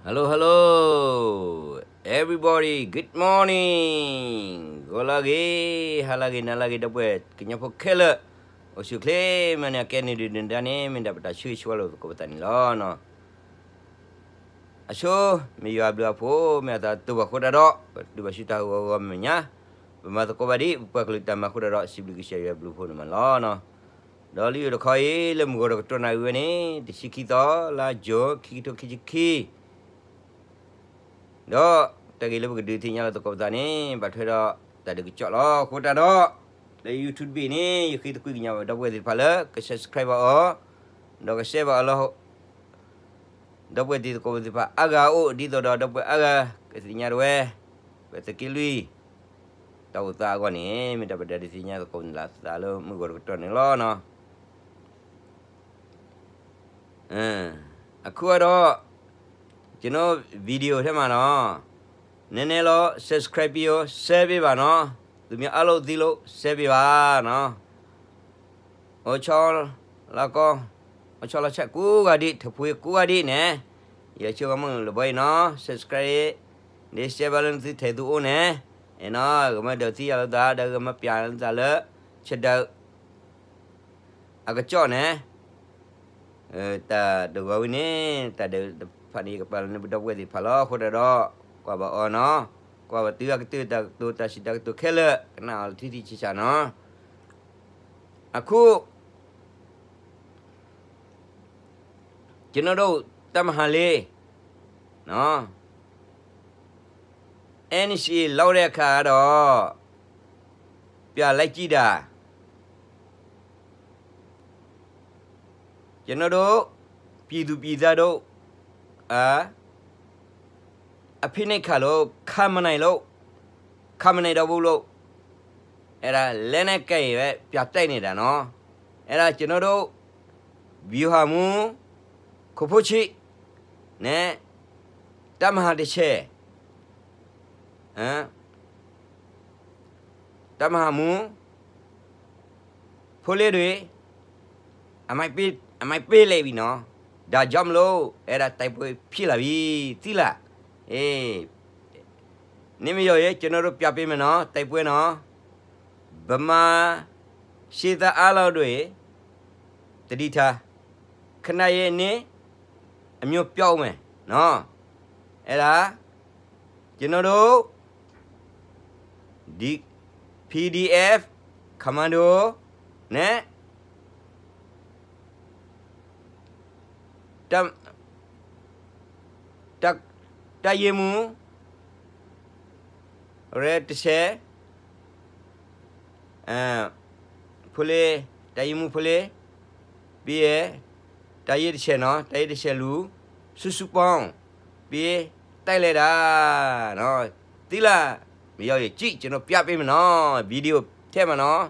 Hello, hello, everybody, good morning. ဂီၤလၢဂ့ၤ, ဟါလၢဂ့ၤ, နၤလၢဂ့ၤ, ဒီပုၢ်ဝဲၢ်ကညီဖိခဲလၢာ်, အိၣ်ဆူၣ်အိၣ်ချ့မးန့ၣ် အကဲန့ၣ်ဒုးဒုးတၢ်န့ၣ် မ့ၢ်ဒၣ်ပတၢ်ဆၢဂ့ၤဆၢဝါလိာ်သကိးပသးန့ၣ်လီၤ. အဆိ မ့ၢ်ယွၤအဘျုးအဖှိၣ် မ့ၢ်အသးတတူၢ်ဘၣ်ဃိတၢ်ဒီး ပတုၤဘၣ်ဆူတၢ်ဟးဂီၤဂီၤမဲာ်ညါ, ပမၤသကိးဘၣ်ဒ်ပပှၤကလုာ်တၢ်မၤဃိတၢ်ဒီး စံးဘျုးကစၢ်ယွၤအဘျုးအဖှိၣ်န့ၣ်မးလီၤ. ဒီးလၢယိၤတခီအံၤ လၢမုၢ်ဂီၤတကတီၢ်နၣ်ရံၣ်ဝဲန့ၣ် တဆံခံသီ လါယူၤ ခံကထိခံဆံခံ ဒီးတၢ်ဂ့ၢ်လၢပကဒုးသ့ၣ်ညါလိာ်သကိးပသးန့ၣ် ဘၣ်ထွဲဒီးတၢ်ဒုးကစီၣ်လီၤ. အဃိတၢ်ဒီး လၢ YouTube တဘ့ၣ်န့ၣ် ယဃ့သကွံၢ်ကညးဘၣ်ဒီပုၢ်ဝဲၢ်သ့ၣ်တဖၣ်လၢ က subscribe ဘၣ်အီၤ, ဒီးက share ဘၣ်အီၤလီၤ. ဒီပုၢ်ဝဲၢ်တံၤသကိးသ့ၣ်တဖၣ်အါဂၤအအိၣ် ဒ်သိးဒီးဒီပုၢ်ဝဲၢ်အါဂၤ ကသ့ၣ်ညါတဝဲ ပသုးက့လွံၢ် တၢ်အိၣ်သးအဂီၢ်န့ၣ် မ့ၢ်တၢ်ပဒၣ်ဒုးသ့ၣ်ညါသကိးန့ၣ်လၢသးလၢမုၢ်ဂီၤတကတီၢ်န့ၣ်လီၤ. အခူအဒီး ကျွန်တော် video ထဲမှာနော် နည်းနည်းလေး subscribe ပေး share ပေးပါနော်, သူများအားလုံးသိလို့ share ပေးပါနော်. အိၣ်ဆီလီၤကီ, အိၣ်ဆီလီၤဆဲးကူဂၤဒံး ထဖှ့ကူဂၤဒံးန့ၣ်, ယဆၢဂီၤမုၢ်လၢဘီအံၤနော် subscribe ဒ် share ဘၣ်လၢနသုထဲသိးအိၣ်န့ၣ်, အဲၣ်နော် ဂမၢဒိးသံယၤလိာ်သး ဒီးဂမၢပျးလိာ်သးလၢ ဆဒၢ အကစီၣ်န့ၣ် တၢ်တဂီၤဝံၤန့ၣ် တၢ်ဒုးတဖၣ်န့ၣ် ယကပာ်လီၤန့ၢ်ပဒီပုၢ်ဝဲၢ်သ့ၣ်တဖၣ်လီၤ. အဃိတၢ်ဒီး ကွၢ်ဘၣ်အီၤနီၤ, ကွၢ်ဘၣ်တုၤအကတၢၢ်တၢ်ကတိၤ တၢ်စံးတၢ်ကတိၤခဲလၢာ် ကနၣ်အီၤလၢထံထံဆးဆးနီၤ. အခု ကျွန်တော်တို့ တပ်မဟာလေး နော် အဲၣ်အၣ်စီအေး လောက်တဲ့အခါတော့ ပြန်လိုက်ကြည့်တာ ကျွန်တော်တို့ ပြည်သူပြည်သားတို့ အာ အဖိနှိပ်ခံလို့ ခံမနိုင်လို့ ခံမနိုင်တော့ဘူးလို့ အဲ့ဒါ လက်နက်ကိုင်ပဲ ပြန်တိုက်နေတာနော်. အဲ့ဒါ ကျွန်တော်တို့ ဗျူဟာမှူး ခိၣ်ဖိချစ် နဲ့ တပ်မဟာတစ်ဆယ် ဟမ် တပ်မဟာမှူး ဖိလေးတွေ အမိုက်ပေး အမိုက်ပေးလိုက်ပြီနော်. ဒါကြောင့်မလို့ အဲ့ဒါ တိုက်ပွဲဖြစ်လာပြီ သိလား? အေး နမ့ၢ်ယိၤ ကျွန်တော်တို့ ပြပေးမယ်နော် တိုက်ပွဲနော်. ဗမာစစ်သားအားလုံးတွေ သတိထား ခဏရဲ့ အမျိုးပြောင်းမယ်နော်. အဲ့ဒါ ကျွန်တော်တို့ ဒီ PDF commando နဲ့ တပ် တပ် တပ်ရင်းမှူး ရဲတစ်ဆယ် အဲ ဖိလေး တပ်ရင်းမှူးဖိလေး ပြီးရင် တပ်ရင်းတစ်ဆယ်နော် တပ်ရင်းတစ်ဆယ်လူ စုစုပေါင်း ပြီး တိုက်လိုက်တာနော်. သိလား? မင်းတို့ကြည့် ကျွန်တော်ပြပေးမယ်နော် ဗီဒီယိုထဲမှာနော်.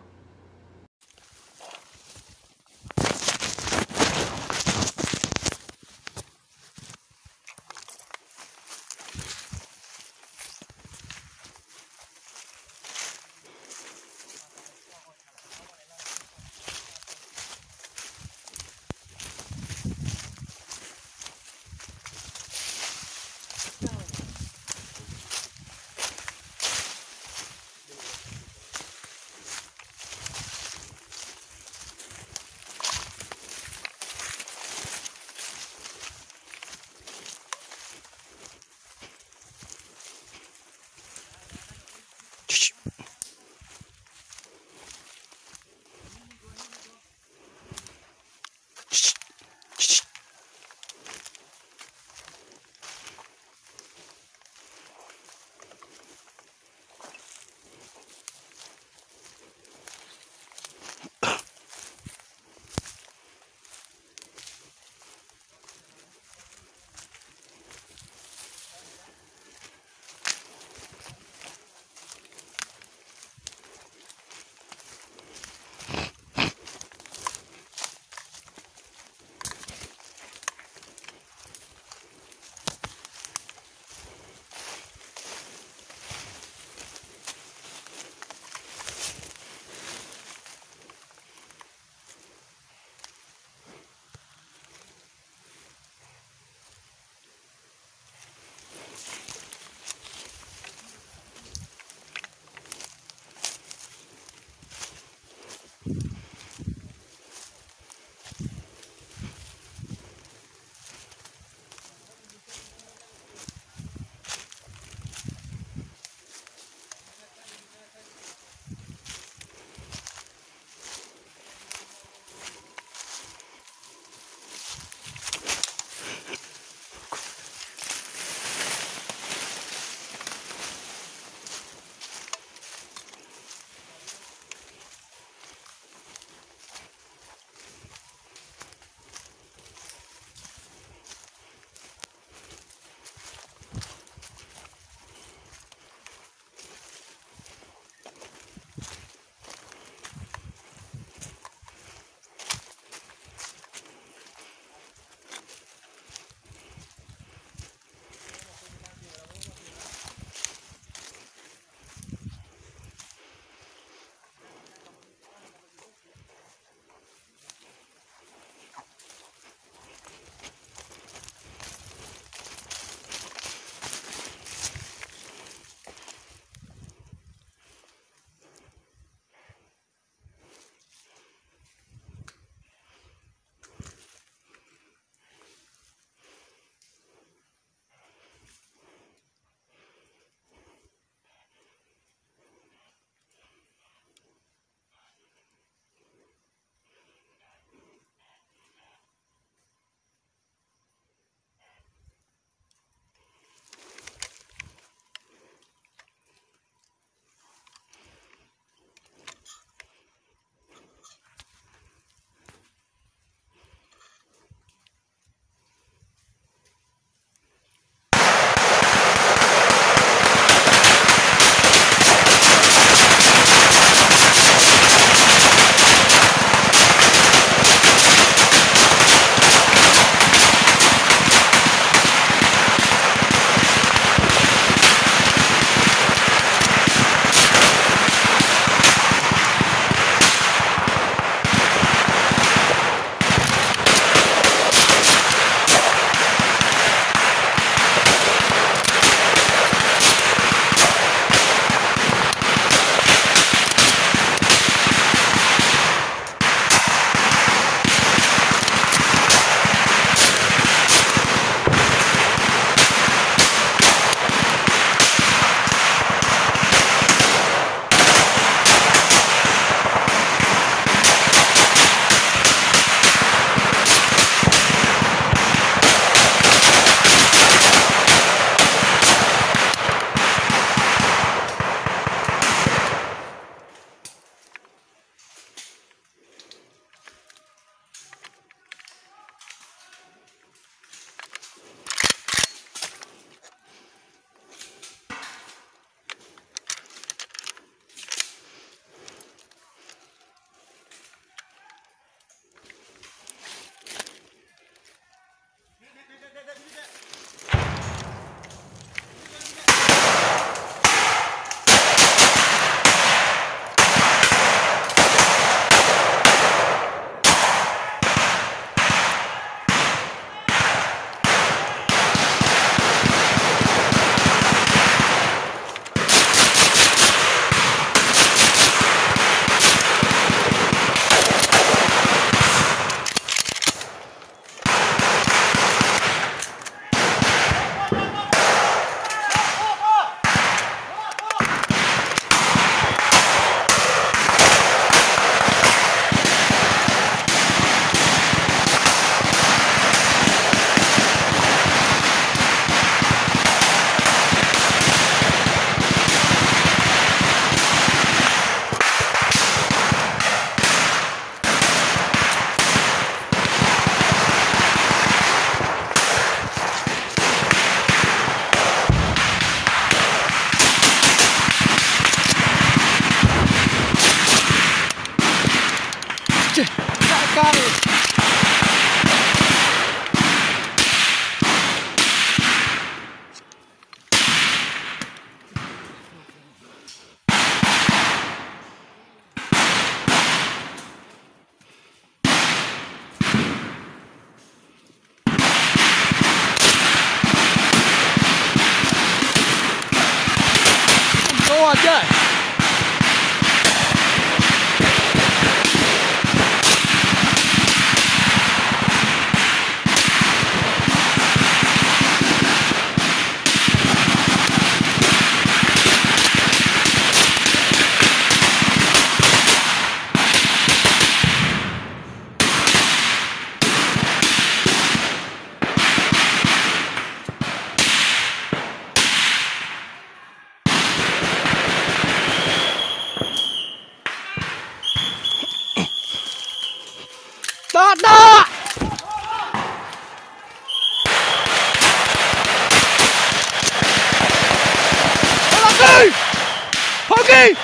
ဖီက့ၤ,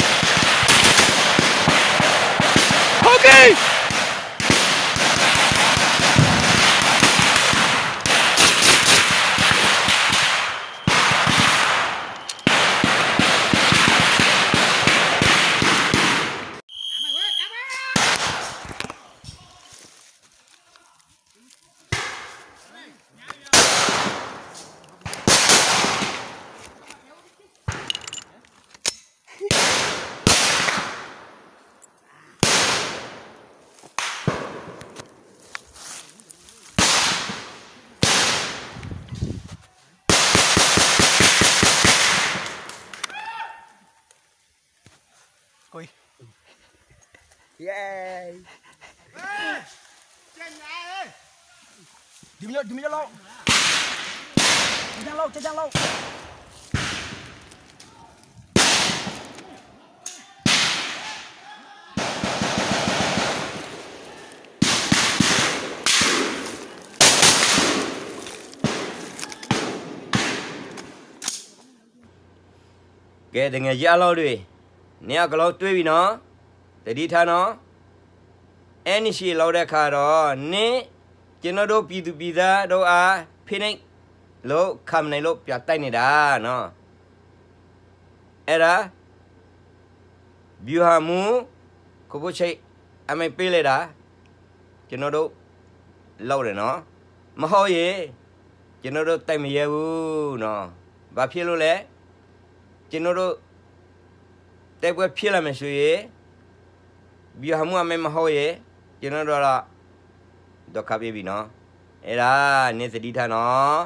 ဖီက့ၤ. ကဲ တငယ်ချင်းအားလုံးတို့, န့ၣ်အကလီတွဲဝံၤနီၤ, သတိထားနော်, အဲန့ၣ်ရှံးလီၤဝဲဒၣ်ခါဒီး န့ၣ် ကျွန်တော်တို့ပြည်သူပြည်သားတို့အား ဖိနှိပ်လို့ ခါမနိုင်လို့ ပြန်တိုက်နေတာနော်. အဲ့ဒါ ဗျူဟာမှူး ခိၣ်ဖိချိတ် အမိန့်ပေးလိုက်တာ ကျွန်တော်တို့ လုပ်တယ်နော်. မဟုတ်ရင် ကျွန်တော်တို့ တိုက်မရဲဘူးနော်. ဘာဖြစ်လို့လဲ. ကျွန်တော်တို့ တိုက်ပွဲဖြစ်လာမယ်ဆိုရင် ဗျူဟာမှူး အမိန့်မဟုတ်ရင် ကျွန်တော်တို့တော့ ဒုက္ခပေးပြီနော်. အဲ့ဒါ နင်သတိထားနော်.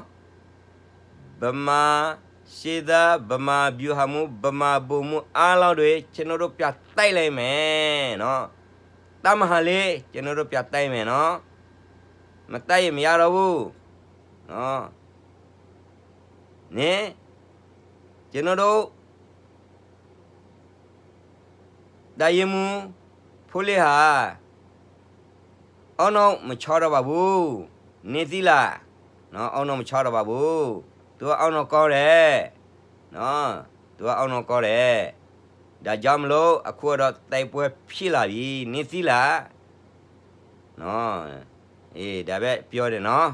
ဗမာစစ်သား ဗမာဗျူဟာမှူး ဗမာဗိုလ်မှူးအားလုံးတို့ ကျွန်တော်တို့ ပြန်တိုက်လိုက်မယ်နော်. တတ်မဟာလေး ကျွန်တော်တို့ ပြန်တိုက်မယ်နော်. မတိုက်ရင် မရတော့ဘူးနော်. နင် ကျွန်တော်တို့ တပ်ရင်းမှူး ဖိလ့ဟာ အောက်နောက်မချောတော့ပါဘူး. နင်သိလား. နော်, အောက်နောက်မချောတော့ပါဘူး. သူက အောက်နောက်ကောင်းတယ်နော်. သူက အောက်နောက်ကောင်းတယ်. ဒါကြောင့်မလို့ အခုတော့ တိုက်ပွဲဖြစ်လာပြီ. နင်သိလား. နော်, အေး ဒါပဲပြောတယ်နော်.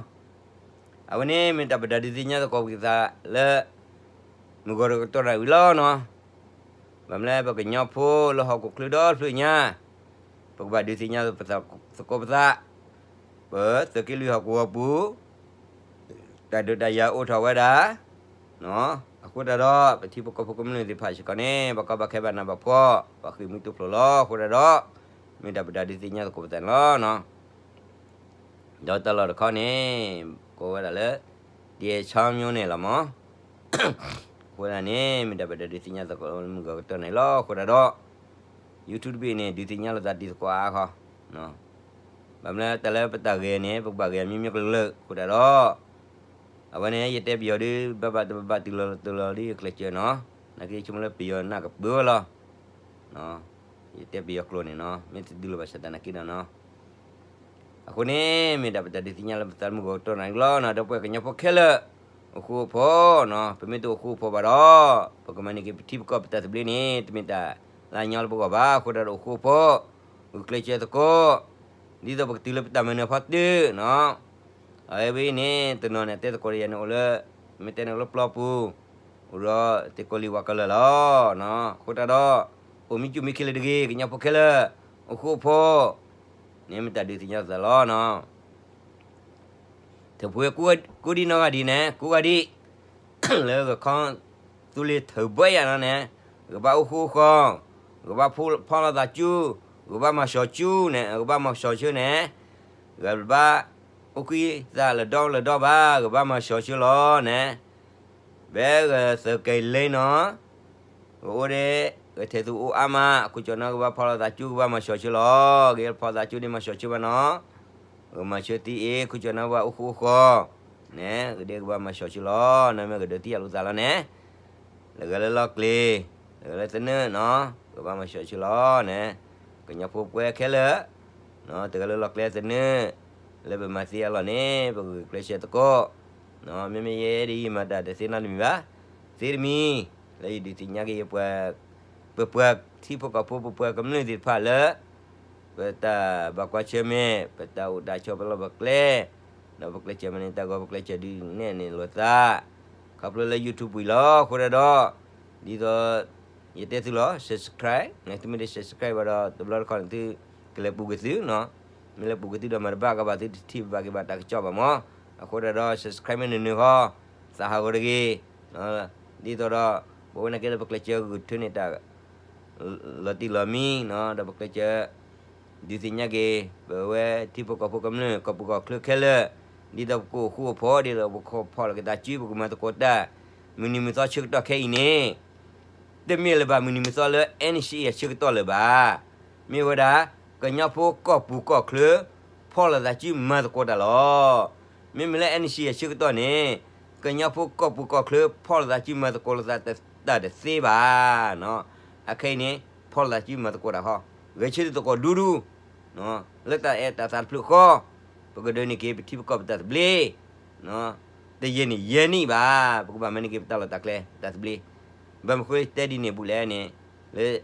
အဝဲန့ၣ် မ့ၢ်တၢ်ပတၢ်ဒုးသ့ၣ်ညါသကိးပသးလၢ မုၢ်ဂီၤတကတီၢ်နၣ်ရံၣ်လီၤနီၤ. ဘၣ်မနုၤလဲၣ် ပကညီဖိလၢဟီၣ်ခိၣ်ချၢဒီဖျၢၣ်ညါ ပကဘၣ်ဒုးသ့ၣ်ညါသကိးပသး, ပသုးက့လွံၢ်ဟီၣ်ကဝီၤပူၤ တၢ်ဒုးတၢ်ယၤအိၣ်ထီၣ်ဝဲဒၣ် အဃိသတးဒီး ပထံဖိကီၢ်ဖိကမျၢၢ်သ့ၣ်တဖၣ်စ့ၢ်ကီးန့ၣ် ပှၤကီဘၣ်ခဲဘၣ်နးဘၣ်ဖှီၣ် ပှၤဃ့ၢ်မှံတူၢ်ဖျိးလီၤ. အဃိသတးဒီး မ့ၢ်တၢ်ပတၢ်ဒုးသ့ၣ်ညါသကိးပသးန့ၣ်လီၤ. ဒီးတၢ်လီၢ်တခီန့ၣ် ကိးဝဲဒၣ်လၢ တၢ်ဆီမျိုးန့ၣ်လီၤမး. အဃိသတးန့ၣ် မ့ၢ်တၢ်ပတၢ်ဒုးသ့ၣ်ညါသကိးလၢမုၢ်ဂီၤကတီၢ်န့ၣ်လီၤ. အဃိသတးဒီး YouTube တဘ့ၣ်န့ၣ် ဒုးသ့ၣ်ညါလိာ်သးတံၤသကိးအါခီ ဘၣ်မနုၤလဲၣ် တၢ်လၢပတၢ်ဂ့ၢ်န့ၣ် ပကဘၣ်ဂ့ၢ်အမျိုးမျိုးကလုာ်ကလုာ် အဃိသတးဒီး အဝဲန့ၣ် ယတဲပယီၤဒုး ဘၣ်ဘၣ်တဘၣ်ဘၣ်တုၤလီၤတုၤလီၤဒ်အကျဲးစၢးနီၤ, နာ်က့ဆိကမိၣ်လၢပယီၤနၢ်ကပၢၤဝဲလီၤ. ယတဲပယီၤကျိာ်န့ၣ်နီၤ မ့ၢ်တဒုးလီၤဘၣ်ဆၣ်သနာ်က့ဒီးနီၤ. အဃိန့ၣ် မ့ၢ်တၢ်ပတၢ်ဒုးသ့ၣ်ညါလၢပသးမုၢ်ဂီၤကတီၢ်နၣ်ရံၣ်လီၤနီၤ, ဒီပုၢ်ဝဲၢ်ကညီဖိခဲလၢာ် အိၣ်ဃူအိၣ်ဖိးနီၤ, ပမ့ၢ်တအိၣ်ဃူအိၣ်ဖိးဘၣ်ဒီး ပကမၤန့ၢ်က့ၤပထံပကီၢ်ပတၢ်သဘျ့န့ၣ် တမ့ၢ်တၢ်လၢအညီလၢပဂီၢ်ဘၣ်. အဃိသတးဒီးအိၣ်ဃူအိၣ်ဖိး, ဂုာ်ကျဲးစၢးသကိး, ဒ်သိးပကတုၤလၢပတၢ်မၤနၢၤဖီတၢၢ်နီၤ. အဝဲအံၤန့ၣ် တနီၤန့ၣ် တဲသကိးဒီးယၤန့ၣ်အိၣ်လၢ မ့ၢ်တဲန့ၣ်အိၣ်လၢပျီပူၤ, အိၣ်ဒီးသကိးလံၤဝၤကလၢာ်လီၤ. အဃိသတးဒီး အိၣ်မ့ၢ်ကၠူၣ်မ့ၢ်ခ့လၢာ်တဂ့ၤ ကညီဖိခဲလၢာ်, အိၣ်ဃူအိၣ်ဖိး, န့ၣ်မ့ၢ်တၢ်ဒုးသ့ၣ်ညါသးလီၤနီၤ. တပှဲၤကူဒံနီၢ်ဂၤဒံးန့ၣ် ကူဂၤဒံး လၢဂီၤခီ သူလ့ၤထၢၣ်ဘၢယၤနီၤန့ၣ် ဂဘၣ်အိၣ်ဃူအိၣ်ဖိး, ဂဘၣ်ဖီၣ်လိာ်သးကၠူ, ဂဘၣ်မၤစှီၤကၠူန့ၣ် ဂဘၣ်မၤစှီၤဆၢန့ၣ်, ဂဘၣ်အိၣ်ကွံာ်သးလၢဒီလၢဒီဘၣ် ဂဘၣ်မၤစှီၤဆၢလီၤန့ၣ်, ဘဲဂသုးက့ၤလ့နီၤ ဂအိၣ်ဒဲး ဂထဲးသူအိၣ်အါမး ခိၣ်ကၠီၣ်နီၤ ဂဘၣ်ဖီၣ်လိာ်သးကၠူ ဂဘၣ်မၤစှီၤဆၢလီၤ. ဂ့ၤဖီၣ်သးကၠူဒ်မၤစှီၤဆၢဘၣ်နီၤ, ဂမၤဆၢသံအ့ ခိၣ်ကၠီၣ်နီၤ ဂဘၣ်အိၣ်ဃူအိၣ်ဖိး န့ၣ် ဂဒဲးဂဘၣ်မၤစှီၤဆၢလီၤ. နီၢ်မ့ၢ်ဂဒုးသံအလိာ်သးလီၤန့ၣ် လၢဂၤလၢလီၢ်ကျဲၤ, လၢဂၤလၢသနၢၣ်နီၤ ဂဘၣ်မၤစှီၤဆၢလီၤန့ၣ်, ကညီဖိပှဲၤခဲလၢာ် တဂၤလၢလီၢ်ကျဲၤသနၢၣ်, လၢပမၤသ့အလီၢ်န့ၣ် ပဂုာ်ကျဲးစၢးသကိး, မ့မ့ၢ်ယဲဒ်ယမၤတၢ်တသ့နီတမံၤဘၣ်, သ့တမံၤ, လၢယဒုးသ့ၣ်ညါက့ၤ ပပှၤထံဖိကီၢ်ဖိ ပပှၤကမျၢၢ်သ့ၣ်တဖၣ်လၢ ပတၢ်ဘၣ်ကွၢ်ဆၢၣ်မဲာ် ပတၢ်အိၣ်တၢ်ဆိး ပလီၢ်ပကျဲ, ဒီးပကျဲးစၢးမၤန့ၢ်တၢ်ဂီၤ ပကျဲးစၢးဒုးနဲၣ်န့ၢ်လိာ်သး ခီဖျိလၢ YouTube ပူၤလီၤ. အဃိဒၣ်ဒီး ဒ်သိး ယတဲသုလီၤ subscribe န့ၣ် သုမ့ၢ်တ subscribe ဘၣ်ဒီး တဘျီတခီၣ်န့ၣ် သုကလဲၤပူၤကွံာ်သု, မ့ၢ်လဲၤပူၤကွံာ်သုဒီးမၤတဘၣ်ကဘၣ် သုတထံၣ်ဘၣ်က့ၤဘၣ်တၢ်ကစီၣ်ဘၣ်မး. အဃိဒၣ်ဒီး subscribe မ့ၢ်နုာ်နုာ်ဃီ သးဟးဂီၤတဂ့ၤ, ဒ်သိးဒီး ပဝဲန့ၣ်ကဲဒီး ပကျဲးစၢးဂုာ်ထၢန့ၢ်တၢ် လီၤတံၢ်လီၤမံ, ဒီးပကျဲးစၢး ဒုးသ့ၣ်ညါက့ၤ ပဝဲထံဖိကီၢ်ဖိကမျၢၢ် ကီၢ်ပူၤကီၢ်ချၢခဲလၢာ်, ဒ်သိးပကအိၣ်ဃူအိၣ်ဖိး ဒ်သိးပကဖီၣ်လိာ်က့ၤသးစု ပကမၤသကိးတၢ် မုၢ်နံၤမုၢ်သီဆၢကတီၢ်ခဲအံၤန့ၣ် တမ့ၢ်လၢၤဘၣ် မုၢ်နံၤမုၢ်သီလၢ NCA အဆၢကတီၢ်လၢၤဘၣ်. မ့ၢ်ဝဲဒၣ် ကညီဖိကီၢ်ပူၤကီၢ်ချၢ ဖီၣ်လိာ်သးစုမၤသကိးတၢ်လီၤ. မ့မ့ၢ်လၢ NCA အဆၢကတီၢ်န့ၣ် ကညီဖိကီၢ်ပူၤကီၢ်ချၢ ဖီၣ်လိာ်သးစုမၤသကိးလိာ်သးတၢ်တသ့ဘၣ်. အခဲအံၤန့ၣ် ဖီၣ်လိာ်သးစုမၤသကိးတၢ်ဃီ, ဂဲၤဆၢထၢၣ်သကိးဒူဒူ လၢတၢ်အဲၣ်တၢ်သးတဖျၢၣ်ဃီ, ပကဒိးန့ၢ်က့ၤပထံပကီၢ်ပတၢ်သဘျ့, တယဲၢ်နံၣ်ယဲၢ်နံၣ်ဘၣ်, ပကဘၣ်မၤန့ၢ်က့ၤပတၢ်လီၢ်တၢ်ကျဲ ပတၢ်သဘျ့. ဘၣ်မနုၤဃိတဲဒ်န့ၣ်ဘူးလဲၣ်န့ၣ်, လၢ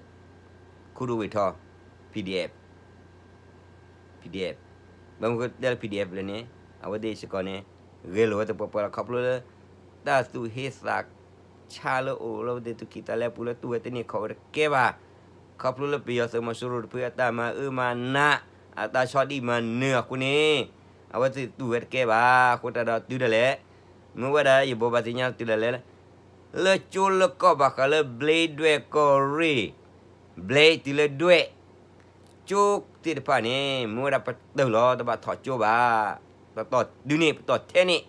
ခူဒိၣ်ဝ့ၢ်ထီၣ် PDF, PDF, ဘၣ်မနုၤဃိတဲလၢ PDF လဲၣ်န့ၣ်, အဝဲသ့ၣ်စ့ၢ်ကီးန့ၣ် ဂဲၤလိာ်ဝဲသပှၢ်ပှၢ်လီၤ ခီဖျိလၢ တၢ်သူၣ်ဟ့သးဆါ လၢအိၣ်လၢအဝဲသ့ၣ်သူၣ်ကံၢ်သးလဲပူၤ လၢတူၢ်ဝဲတန့ၢ်ခီၣ်ဝဲတကဲဘၣ်. ခီဖျိလၢပယီၤသုးမီၤစိရိၤတဖုအတၢ်မၤအၢမၤနး အတၢ်ဆီၣ်ဒံၣ်မၤနၢၤအဃိန့ၣ်, အဝဲသ့ၣ်တူၢ်ဝဲတကဲဘၣ်. အဃိတၢ်ဒီးတုၤဒၣ်လဲာ်, မ့ၢ်ဝဲဒၣ်ယဘိးဘၣ်သ့ၣ်ညါတုၤဒၣ်လဲာ် လၢကၠိလၢကီၢ်ဘၣ်ဃးလၢ ဘျ့ဒွဲၣ်ကီၢ်ရ့ၣ်, ဘျ့တုၤလၢဒွဲၣ် ကၠိသ့ၣ်တဖၣ်န့ၣ် မ့ၢ်ဝဲဒၣ်ပတုာ်လီၤ တဘၣ်ထီၣ်ကၠိဘၣ်, ပတီၢ်တုၤန့ၣ် ပတီၢ်ထဲန့ၣ်,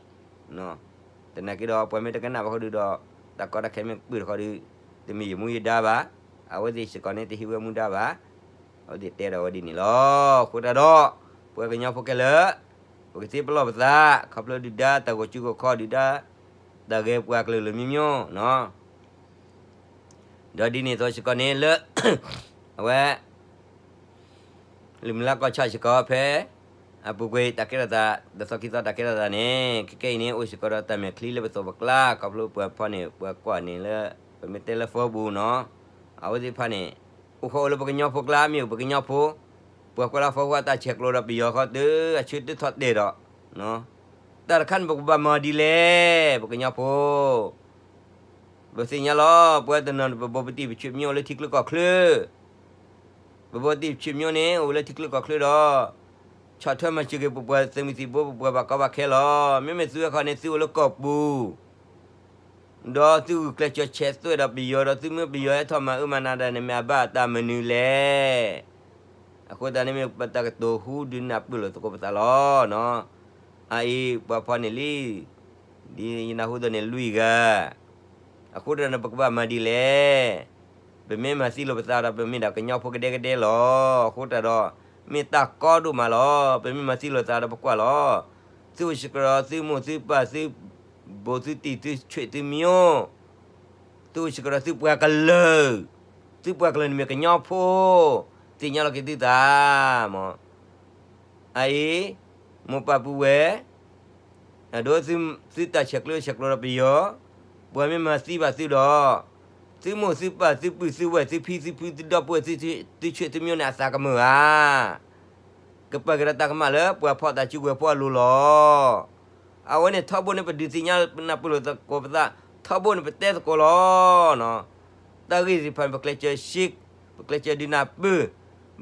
သနာ်က့ဒီး ပှၤမ့ၢ်တကနၣ်ဘၣ်ဃီဒုးဒီး တၢ်ကီတၢ်ခဲမ့ၢ်ကပုာ်တခီဒုး, တမ့ၢ်ယမူယဒါဘၣ်, အဝဲသ့ၣ်စ့ၢ်ကီးန့ၣ် တဟ့ၣ်ဝဲမူဒါဘၣ်, အဝဲသ့ၣ်တဲဒီးဝဲဒ်န့ၣ်လီၤ. အဃိတၢ်ဒီး ပှၤကညီဖိခဲလၢာ်, ပကသ့ပလီၢ်ပသး ခီဖျိဒုၣ်ဒါတၢ်ဂီၤစုဂီၤခီ ဒုၣ်ဒါ တၢ်ဂဲၤပှၤကလုာ်လၢာ်မံမံ, ဒီးဒ်န့ၣ်အသိးစ့ၢ်ကီးန့ၣ်လၢ အဝဲ လံာ်မုၢ်လၢ်ကီၢ်ဆၣ်စ့ၢ်ကီးဖဲ အပူၤကွံာ်တၢ်ကဲထီၣ်သး တသီခံသီတၢ်ကဲထီၣ်သးန့ၣ် ခဲကဲအံၤန့ၣ် အိၣ်စ့ၢ်ကီးဒီးတၢ်မဲာ်ချံလၢပသိးပကျါ ခီဖျိပှၤဖီၣ်န့ၣ် ပှၤကွၢ်န့ၣ်လၢ ပမ့ၢ်တဲလၢ Facebook နီၤ, အဝဲသ့ၣ်တဖၣ်န့ၣ် အိၣ်ဃီအိၣ်လၢပကညီဖိကျါ မ့ၢ်အိၣ်ပကညီဖိ, ပှၤကွၢ်လၢ Facebook တၢ်ဆဲးကျိးဒီးပယီၤဃီ တုၤအဆၢတထီၣ်တဲာ်ဒီး တၢ်တခါန့ၣ် ပကဘၣ်မၤဒ်လဲၣ် ပကညီဖိ ပသ့ၣ်ညါလီၤ ပဝဲတနီၤန့ၣ် ပဘိးပတံၢ်ပဆံးမံအိၣ်လၢထံချၢကီၢ်ချၢ, ပဘိးပတံၢ်ပဆံးမံန့ၣ် အိၣ်လၢထံချၢကီၢ်ချၢဒီး ဆီၣ်ထွဲမၤစၢၤက့ၤပပှၤသုးမုၢ်သံၣ်ဘိ ပပှၤဘၣ်ကီဘၣ်ခဲလီၤ. မ့မ့ၢ်သုဝဲခီန့ၣ် သုအိၣ်လၢကီၢ်ပူၤ ဒီးသုဂုာ်ကျဲးစၢးဆဲးသွဲၣ်ဒီးပယီၤ ဒီးသုမ့ၢ်ပယီၤဟဲထီၣ်မၤအၢမၤနးဒၣ်န့ၣ် မ့ၢ်အဘၣ်တၢ်မနုၤလဲၣ်. အဃိသတးန့ၣ်မ့ၢ်ပတၢ်ကတိၤဟူဒုးနၢ်ပၢၢ်လိာ်သကိးပသးလီၤ. အအံၤ ပှၤဖီၣ်န့ၢ်လံ ဒ်ယနၢ်ဟူသိးန့ၣ်လွံၢ်ဂၤ, အဃိတၢ်န့ၣ် ပကဘၣ်မၤဒ်လဲၣ်. ပမ့ၢ်မၤသံလိာ်ပသးဒီး ပမ့ၢ်ဒၣ်ကညီဖိကဒဲကဒဲလီၤ. အဃိတၢ်ဒီး မ့ၢ်တၢ်ကီဒိၣ်မးလီၤ. ပမ့ၢ်မၤသံလိာ်သးဒီး ပကွၢ်လီၤ. သုအိၣ်စ့ၢ်ကီးဒီး သုမိၢ်သုပၢ် သုဘူးသုတံၢ် သုဆံးသုမံၤ သုအိၣ်စ့ၢ်ကီးဒီးသုပှၤကလုာ်, သုပှၤကလုာ်န့ၣ်မ့ၢ်ကညီဖိ, သ့ၣ်ညါလီၤက့ၤသုသးမး. အအံၤ မိၢ်ပၢ်ပုၢ်ဝဲၢ် အဒိ သုတၢ်ဆဲးကျိးဆဲးကျိးဒီးပယီၤ, ပှၤမ့ၢ်မၤသံဘၣ်သုဒီး သုမိၢ်သုပၢ် သုပုၢ်သုဝဲၢ် သုဖံသုဖု သုဒီပုၢ်ဝဲၢ် သုဆံးသုမံၤန့ၣ် အသးကမုာ်ဧါ. ကပာ်က့ၤဒီးတၢ်ကမၣ်လၢ ပှၤဖီၣ်တၢ်စုကဝဲၤဖိအလိၤလီၤ. အဝဲန့ၣ်ထီဘိန့ၣ် ပဒုးသ့ၣ်ညါနၢ်ပၢၢ်လိာ်သကိးပသး, ထီဘိန့ၣ်ပတဲသကိးလီၤ. တၢ်ဂ့ၢ်သ့ၣ်တဖၣ်န့ၣ် ပကျဲးစၢးရှ့, ပကျဲးစၢးဒုးနၢ်ပၢၢ်,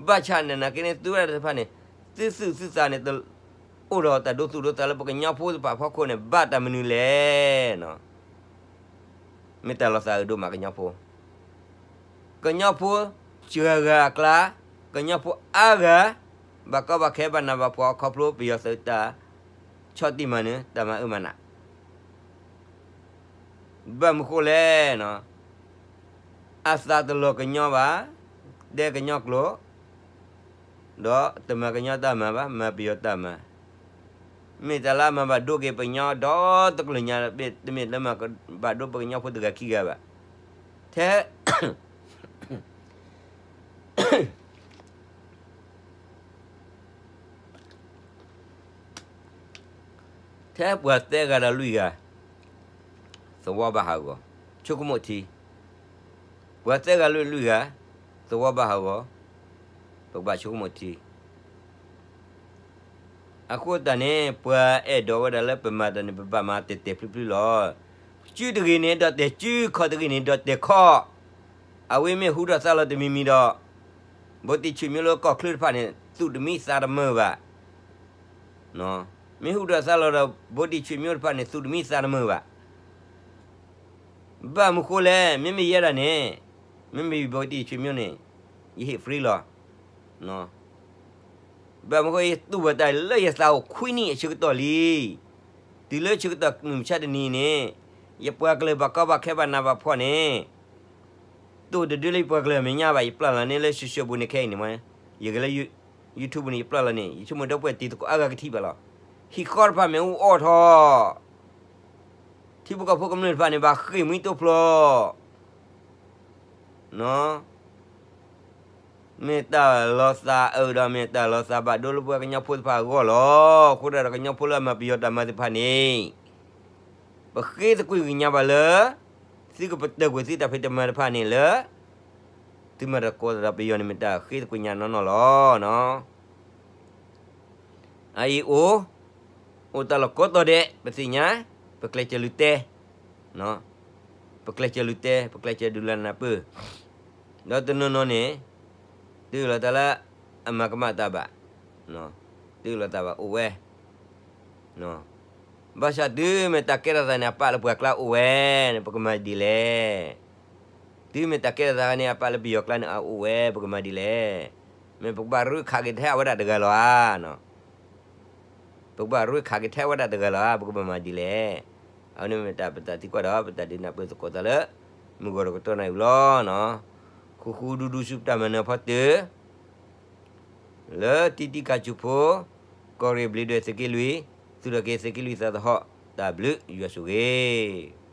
ဘၣ်ဆၣ်နာ်က့န့ၣ် သုဝဲဒၣ်တဖၣ်န့ၣ် သုသူၣ်သုသးန့ၣ် အိၣ်ဒီးတၢ်ဒိသူၣ်ဒိသးလၢပကညီဖိသ့ၣ်တဖၣ်အဖီခိၣ်န့ၣ် ဘၣ်တၢ်မနုၤလဲၣ်. မ့ၢ်တၢ်လီၤသးအုးဒိၣ်မးကညီဖိ, ကညီဖိစှၤဂၤအကျါ, ကညီဖိအါဂၤ ဘၣ်ကီဘၣ်ခဲဘၣ်နးဘၣ်ဖှီၣ်ခီဖျိပယီၤသုးတၢ်ဆီၣ်တံၢ်မၤနၢၤ တၢ်မၤအၢမၤနး ဘၣ်မနုၤဃိလဲၣ်, အသးတလီၤကညီဘၣ်, တဲကညီကျိာ်, ဒီးတမၤကညီတၢ်မၤဘၣ်, မၤပယီၤတၢ်မၤ, မ့ၢ်တၢ်လၢအမၤဘၣ်ဒိက့ၤပှၤကညီဒီတကလုာ်ညါ, တမ့ၢ်လၢမၤဘၣ်ဒိပှၤကညီဖိတဂၤခံဂၤဘၣ်. ထဲ ထဲပှၤသၢဂၤဒီးလွံၢ်ဂၤ သဝီဘၣ်ဟးဂီၤ, ဆိကမိၣ်ထံ, ပှၤသၢဂၤလွံၢ်လွံၢ်ဂၤ, သဝီဘၣ်ဟးဂီၤ, ပကဘၣ်ဆိကမိၣ်ထံ. အဃိသတးန့ၣ် ပှၤအဲၣ်ဒိးဝဲဒၣ်လၢပမၤတၢ်န့ၣ် ပဘၣ်မၤတဲာ်တဲာ်ဖျုးဖျုးလီၤ. စုတဂ့ၤန့ၣ် ဒီးတဲာ်စု, ခီၣ်တဂ့ၤန့ၣ် ဒီးတဲာ်ခီၣ်. အဝဲမ့ၢ်ဟူထီၣ်သါလီၤတမံၤမံၤဒီး ဘိတံၢ်ဆံးမံလၢကီၢ်ချၢတဖၣ်န့ၣ် သူၣ်တမံသးတမုာ်ဘၣ်. မ့ၢ်ဟူထီၣ်သါလီၤဒီး ဘိတံၢ်ဆံးမံတဖၣ်န့ၣ် သူၣ်တမံသးတမုာ်ဘၣ်. ဘၣ်မနုၤဃိလဲၣ်, မ့မ့ၢ်ယဲဒၣ်န့ၣ်, မ့မ့ၢ်ဘိတံၢ်ဆံးမံန့ၣ်, ယဟ့ၣ် free လီၤ. ဘၣ်မနုၤဃိ ယတူၢ်ဘၣ်တၢ်လၢယသးအိၣ်ခွံနံၣ်အဆၢကတီၢ်လံ. တုၤလၢဆၢကတီၢ်မုၢ်မဆါတနံၤန့ၣ်, ယပှၤကလုာ်ဘၣ်ကီဘၣ်ခဲဘၣ်နးဘၣ်ဖှီၣ်န့ၣ်, တအိၣ်တဒုလၢယပှၤကလုာ်အမဲာ်ညါဘၣ်. ယပျၢ်လီၤန့ၢ်လၢ social ပူၤန့ၣ်ခဲအံၤန့ၣ်, ယကလၢ YouTube ပူၤန့ၣ် ယပျၢ်လီၤန့ၢ်, ယဆိကမိၣ်ဒီပုၢ်ဝဲၢ်တံၤသကိးအါဂၤကထံၣ်ဘၣ်လီၤ. ဟံၣ်ဃီတဖၣ်မ့ၣ်အူအီၣ်ထီၣ်, ထံဖိကီၢ်ဖိကမျၢၢ်တဖၣ်န့ၣ် ဘၣ်ဃ့ၢ်မှံတိဖျိ မ့ၢ်တၢ်လီၤသးအုးဒီး မ့ၢ်တၢ်လီၤသးဘၣ်ဒိလၢပှၤကညီဖိတဖၣ်အဂီၢ်လီၤ. အဃိဒၣ်ဒီး ကညီဖိလၢအမၤပယီၤတၢ်မၤသ့ၣ်တဖၣ်န့ၣ်, ပဃ့သကွံာ်ကညးဘၣ်လၢ သုကပတုာ်ကွံာ်သုတၢ်ဖံးတၢ်မၤတဖၣ်န့ၣ်လၢ သုမၤတၢ်ကိးသးဒီးပယီၤန့ၣ် မ့ၢ်တၢ်ဃ့သကွံာ်ကညးနီၢ်နီၢ်လီၤ. အအံၤအိၣ်, အိၣ်တၢ်လီၢ်ကိးတီၤဒဲး ပသ့ၣ်ညါ, ပကျဲးစၢးလူၤတဲ, ပကျဲးစၢးလူၤတဲ, ပကျဲးစၢးဒုးလၢနၢ်ပၢၢ်, ဒီးတနီၤနီၤန့ၣ်, တုၤလီၤတၢ်လၢအမၤကမၣ်တၢ်ဘၣ်, တုၤလီၤတၢ်ဘၣ်အိၣ်ဝဲ ဘၣ်ဆၣ်တုၤမ့ၢ်တၢ်ကဲထီၣ်သးန့ၣ် အပာ်လၢပှၤကျါအိၣ်ဝဲန့ၣ် ပကမၤဒ်လဲၣ်. တုၤမ့ၢ်တၢ်ကဲထီၣ်သးန့ၣ် အပာ်လၢပယီၤကျါန့ၣ်အအိၣ်ဝဲ ပကမၤဒ်လဲၣ်. မ့ၢ်ပကဘၣ်ရ့ခးက့ၤထဲအဝဲဒၣ်တဂၤလီၤဧါ. ပကဘၣ်ရ့ခးက့ၤထဲအဝဲဒၣ်တဂၤလီၤဧါ, ပကဘၣ်မၤဒ်လဲၣ်. အဝဲန့ၣ်မ့ၢ်တၢ်ပတၢ်သံကွၢ်ဒီး ပတၢ်ဒုးနၢ်ပၢၢ်သကိးသးလၢ မုၢ်ဂီၤတကတီၢ်နၢ်အံၤလီၤ. ဃူဃူဒူဒူဆူပတၢ်မၤနၢၤဖီတၢၢ် လၢတံတံကၢ်စူၢ်ဖိ, ကီၢ်ရ့ၣ်ဘျံးဒွဲၣ်သုးက့လွံၢ်, သုးထီၣ်က့ၤသုးက့လွံၢ်သးသဟီၣ်, တၢ်ဘျုးယွၤဆိၣ်ဂ့ၤ.